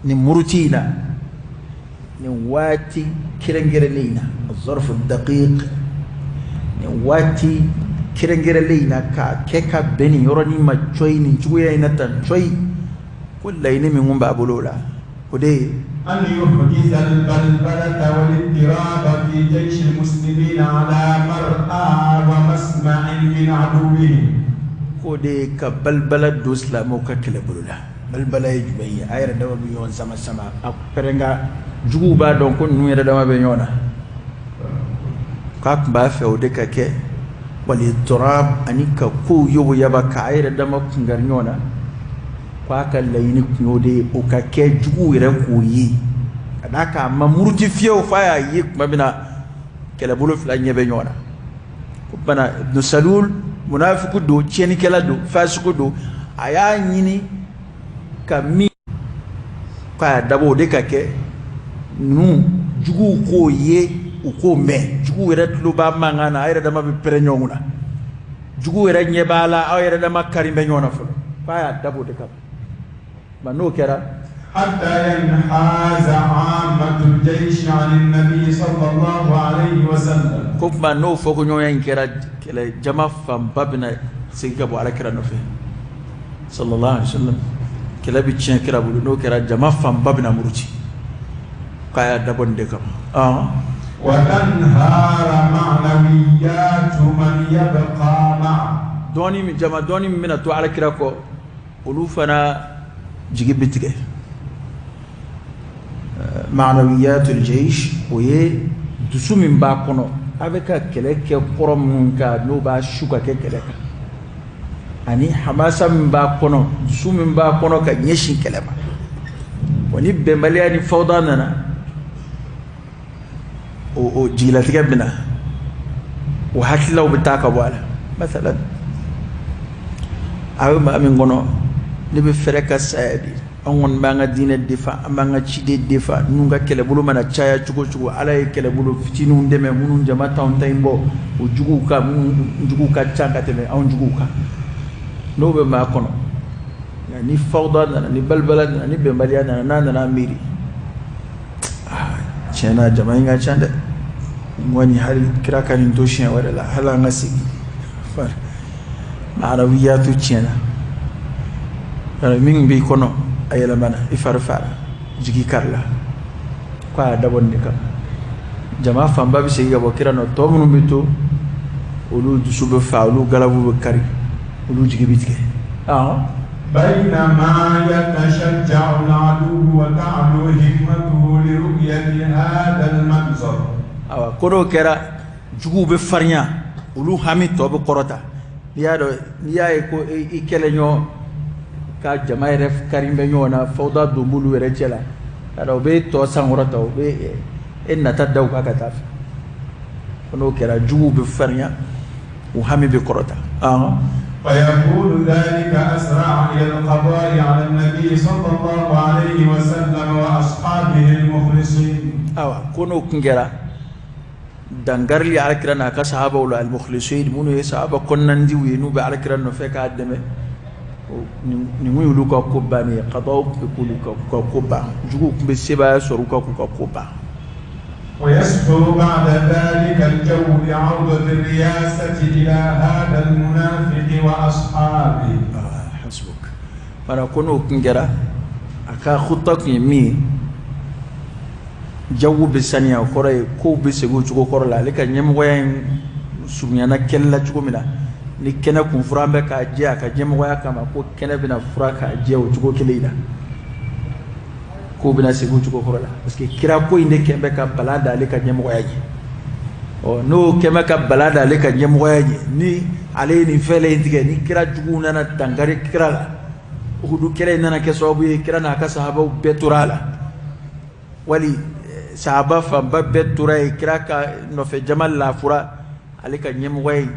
Speaker 1: nin muruti in na, nin waati kɛrɛnkɛrɛnnen in na, الظرف الدقيق, nin waati kɛrɛnkɛrɛnlen in na, k'a kɛ ka bɛn nin yɔrɔnin ma cɔyi, nin cogoya in na tan cɔyi, ko laɲini min kun b'a bolo o la, o de ye
Speaker 2: أن يحدث البلبلة والاضطراب في جيش المسلمين على مرأى ومسمع من عدوهم.
Speaker 1: K'o de ye ka balibala don silamɛw ka kɛlɛbolo la. Balibala ye jumɛn ye? A yɛrɛ dama bɛ ɲɔgɔn sama sama, a pɛrɛnka, juguw b'a dɔn ko ninnu yɛrɛ dama bɛ ɲɔgɔn na. K'a tun b'a fɛ o de ka kɛ, والاضطراب, ani ka kow yoboyaba k'a yɛrɛ dama kungari ɲɔgɔn na. K'a ka laɲini kun y'o de ye, o ka kɛ juguw yɛrɛ k'o ye, ka d'a kan a ma muruti fiyewu f'a y'a ye tuma min na kɛlɛbolo fila ɲɛ bɛ ɲɔgɔn na. Ko bana Ibn Salul, munafiku don, tiɲɛnikɛla don, fasiku don, a y'a ɲini ka min k'a dabɔ o de ka kɛ, ninnu juguw k'o ye, u k'o mɛn, juguw yɛrɛ tulo b'a mankan na, a yɛrɛ dama bɛ pɛrɛn ɲɔgɔn kunna, juguw yɛrɛ ɲɛ b'a la, aw yɛrɛ dama kari bɛ ɲɔgɔn na fɔlɔ, k'a y'a dabɔ o de kama ma n'o kɛra.
Speaker 2: حتى ينحاز عامة الجيش عن النبي صلى الله عليه وسلم.
Speaker 1: Ko tuma n'o fɔkoɲɔgɔnya in kɛra, kɛlɛ jama fanba bɛna segin ka bɔ Ala kira nɔfɛ sallallahu alaihi wasallam, kɛlɛ bɛ tiɲɛ kira bolo. N'o kɛra, jama fanba bɛna muruti. K'a y'a dabɔ nin de kama.
Speaker 2: وتنهار معنويات من يبقى معه.
Speaker 1: Dɔɔni min jama dɔɔni min bɛna to Ala kira kɔ, olu fana jigi bɛ tigɛ. Ma'nawiyatul jaysh, o ye dusu min b'a kɔnɔ, a bɛ ka kɛlɛ kɛ kɔrɔ minnu kan, n'o b'a su ka kɛ kɛlɛ kan, ani hamasa min b'a kɔnɔ, dusu min b'a kɔnɔ ka ɲɛsin kɛlɛ ma. Wa ni bɛnbaliya ni fawda nana, o jigilatigɛ bɛ na, o hakililaw bɛ taa ka bɔ a la. Masalan, a bɛ maa min kɔnɔ, ne bɛ fɛrɛ ka saya de, an kɔni b'an ka diinɛ defa, an b'an ka ciden defa. Ninnu ka kɛlɛbolo mana caya cogo cogo, Ala ye kɛlɛbolo fitininw dɛmɛ minnu jama t'anw ta in bɔ, o juguw ka minnu juguw ka ca ka tɛmɛ anw juguw kan. N'o bɛ maa kɔnɔ, nka ni fawda nana, ni balibala nana, ni bɛnbaliya nana, n'a nana miiri, tiɲɛ na jama in ka ca dɛ, n kɔni hali kira ka nin to siɲɛ wɛrɛ la, hali an ka segin, ma'nawiyatu tiɲɛna, min b'i kɔnɔ a yɛlɛmana, i fari fara, jigi karila. Ko a y'a dabɔ nin de kama. Jama fanba bɛ segin ka bɔ kira nɔ, tɔ minnu bɛ to, olu dusu bɛ fa, olu galabu bɛ kari, olu jigi bɛ tigɛ.
Speaker 2: بينما يتشجع العدو وتعلو همته لرؤية هذا المنظر.
Speaker 1: Awa, ko n'o kɛra, juguw bɛ farinya, olu hami tɔ bɛ kɔrɔta. N'i y'a dɔn, n'i y'a ye ko i kɛlɛɲɔgɔn ka jama yɛrɛ kari bɛ ɲɔgɔn na, fawda don b'olu yɛrɛ cɛ la, ka o bɛ tɔ sankɔrɔta, o bɛ e nata da u kan ka taa fɛ. Ko n'o kɛra, juguw bɛ farinya, u hami bɛ kɔrɔta.
Speaker 2: ويكون ذلك أسرع إلى القضاء على النبي صلى الله عليه وسلم وأصحابه المخلصين.
Speaker 1: Awa, ko n'o kun kɛra, dangarili Alakira n'a ka sahabaw la, al-mukhlisin, minnu ye sahaba kɔnɔnandiw ye, n'u bɛ Alakira nɔfɛ k'a dɛmɛ, nin kun y'olu ka ko bannen ye. Qadaw tun bɛ k'olu ka ko ban, juguw tun bɛ sebaaya sɔrɔ u kan k'u ka ko ban.
Speaker 2: ويسهل بعد ذلك الجو لعودة الرياسة إلى هذا المنافق وأصحابه.
Speaker 1: حسبك. Fana ko n'o kun kɛra, a ka khutta kun ye min ye, jago bɛ saniya, o kɔrɔ ye kow bɛ segin o cogo kɔrɔ la. Ale ka ɲɛmɔgɔya in surunyana kɛlɛ la cogo min na, ni kɛnɛ kun furan bɛ k'a jɛ a ka ɲɛmɔgɔya kama, ko kɛnɛ bɛna fura k'a jɛ o cogo kelen in na, kow bɛna segin o cogo kɔrɔ la, parce que kira ko in de kɛn bɛ ka bala da ale ka ɲɛmɔgɔya ɲɛ. Ɔ, n'o kɛn bɛ ka bala da ale ka ɲɛmɔgɔya ɲɛ, ni ale ye nin fɛn in tigɛ, ni kira juguw nana dankari kira la, Uhudu kɛlɛ in nana kɛ sababu ye kira n'a ka sahabaw bɛɛ tora a la, wali sahaba fanba bɛɛ tora yen, kira ka nɔfɛ jama lafura, ale ka ɲɛmɔgɔya in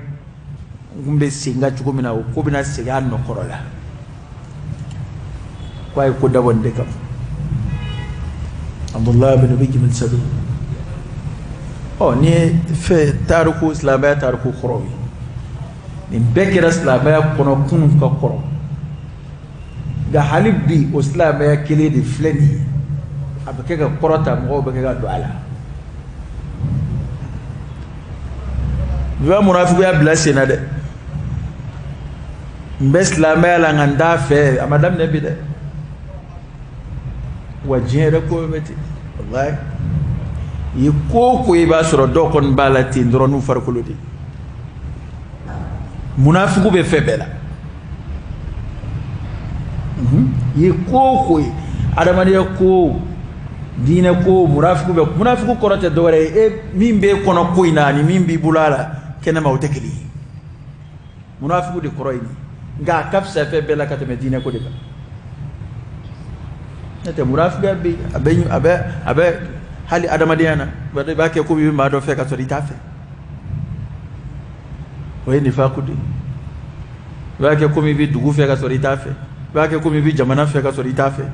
Speaker 1: kun bɛ sen kan cogo min na, o ko bɛna segin a nɔ kɔrɔ la. Ko a ye ko dabɔ nin de kama. Abdullah bin Ubay bin Salul. Ɔ, ni ye fɛn tariku, silamɛya tariku kɔrɔw ye, nin bɛɛ kɛra silamɛya kɔnɔ kunun ka kɔrɔ, nka hali bi o silamɛya kelen de filɛ nin ye, a bɛ kɛ ka kɔrɔta, mɔgɔw bɛ kɛ ka don a la. Bi b'a munafigiya bila sen na dɛ. N bɛ silamɛya la nka n t'a fɛ, a ma daminɛ bi dɛ. Wa diɲɛ yɛrɛ ko bɛ ten, walayi, i ye ko o ko ye, i b'a sɔrɔ dɔw kɔni b'a la ten dɔrɔn n'u farikolo de. Munafigiw bɛ fɛn bɛɛ la. I ye ko o ko ye, adamadenya ko, diinɛ ko, munafigiw bɛ. Munafigiw kɔrɔ tɛ dɔwɛrɛ ye, e min b'e kɔnɔ ko in na ani min b'i bolo a la kɛnɛma, o tɛ kelen ye. Munafigiw de kɔrɔ ye nin ye, nka a ka fisa fɛn bɛɛ la ka tɛmɛ diinɛ ko de kan. N'o tɛ, munafigiya bɛ yen, a bɛ hali adamadenya na, i b'a kɛ komi i bɛ maa dɔ fɛ ka sɔrɔ i t'a fɛ, o ye nifaku de ye. I b'a kɛ komi i bɛ dugu fɛ ka sɔrɔ i t'a fɛ, i b'a kɛ komi i bɛ jamana fɛ ka sɔrɔ i t'a fɛ.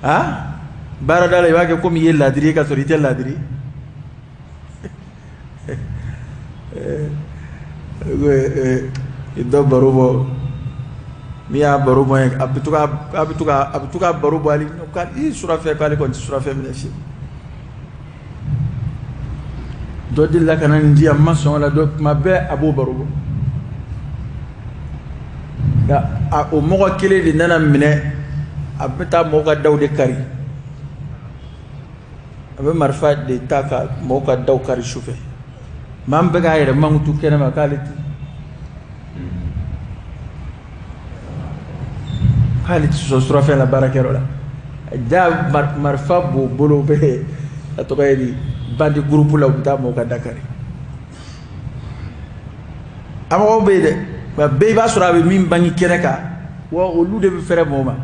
Speaker 1: Ah, baarada la, i b'a kɛ komi i ye ladiri ye ka sɔrɔ i tɛ ladiri. Dɔ baro bɔ, min y'a baro bɔ, a bɛ to ka baro bɔ, hali i surafɛn, k'ale kɔni tɛ surafɛn minɛ fiyewu. Dɔ delila ka na nin di yan, n ma sɔn o la. Dɔ tuma bɛɛ a b'o baro bɔ, nka o mɔgɔ kelen de nana minɛ, a bɛ taa mɔgɔw ka daw de kari. A bɛ marifa de ta ka mɔgɔw ka daw kari su fɛ. Maa min bɛ k'a yɛrɛ mankutu kɛnɛ ma k'ale ti k'ale ti sɔn surafɛn la baarakɛyɔrɔ la, ja marifa b'o bolo, bɛ a tɔgɔ ye di, bandi gurupu la, u bɛ taa mɔgɔw ka da kari. A mɔgɔw bɛ yen dɛ, nka bɛɛ i b'a sɔrɔ a bɛ min bange kɛnɛ kan, wa olu de bɛ fɛrɛ mɔgɔ ma.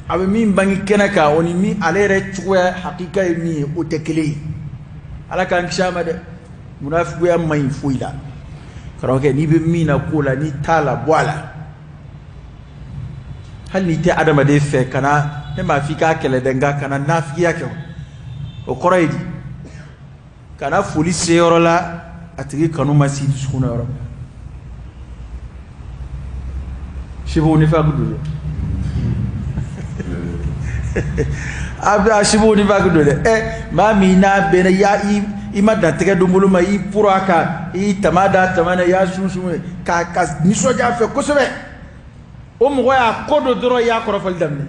Speaker 1: A bɛ min bange kɛnɛ kan, o ni min ale yɛrɛ cogoya hakika ye min ye, o tɛ kelen ye. Ala k'an kisi a ma dɛ. Munafikuya man ɲi foyi la. Karamɔgɔkɛ, n'i bɛ min na ko la, n'i t'a la, bɔ a la. Hali n'i tɛ adamaden fɛ, kana ne m'a f'i k'a kɛlɛ dɛ, nka kana nafigiya kɛ. O kɔrɔ ye di? Kana foli se yɔrɔ la, a tigi kanu ma s'i dusukun na yɔrɔ min. Sibu nifaq don dɛ. A bɛ a sibu nifaq don dɛ. Ɛ, maa min n'a bɛnna, ya i ma dan tɛgɛ don bolo ma, i poro a kan, i tama da tama na, i y'a sunsun ka nisɔndiya a fɛ kosɛbɛ. O mɔgɔ y'a ko dɔ dɔrɔn, i y'a kɔrɔfɔli daminɛ.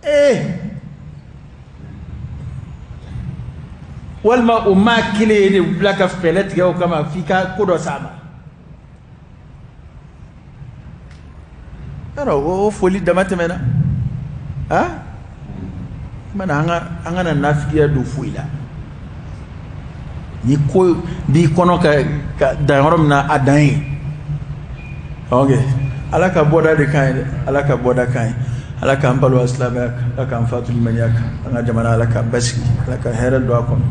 Speaker 1: Ee, walima o maa kelen ye de bila ka fɛɛrɛ tigɛ o kama f'i ka ko dɔ s'a ma. Yɔrɔ o foli dama tɛmɛna. A mana an kana nafigiya don foyi la. Ni ko b'i kɔnɔ ka dan yɔrɔ min na, a dan ye. Ok, Ala ka bɔda de kan ye dɛ, Ala ka bɔda kan ye. Ala k'an balo silamɛya kan, Ala k'an fatu limaniya kan. An ka jamana, Ala k'a basigi, Ala ka hɛrɛ don a kɔnɔ.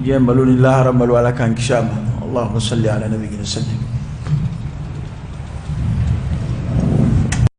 Speaker 1: Diɲɛ malo ni lahara malo, Ala k'an kisi a ma. Allahumma salli ala nabiyina sallim.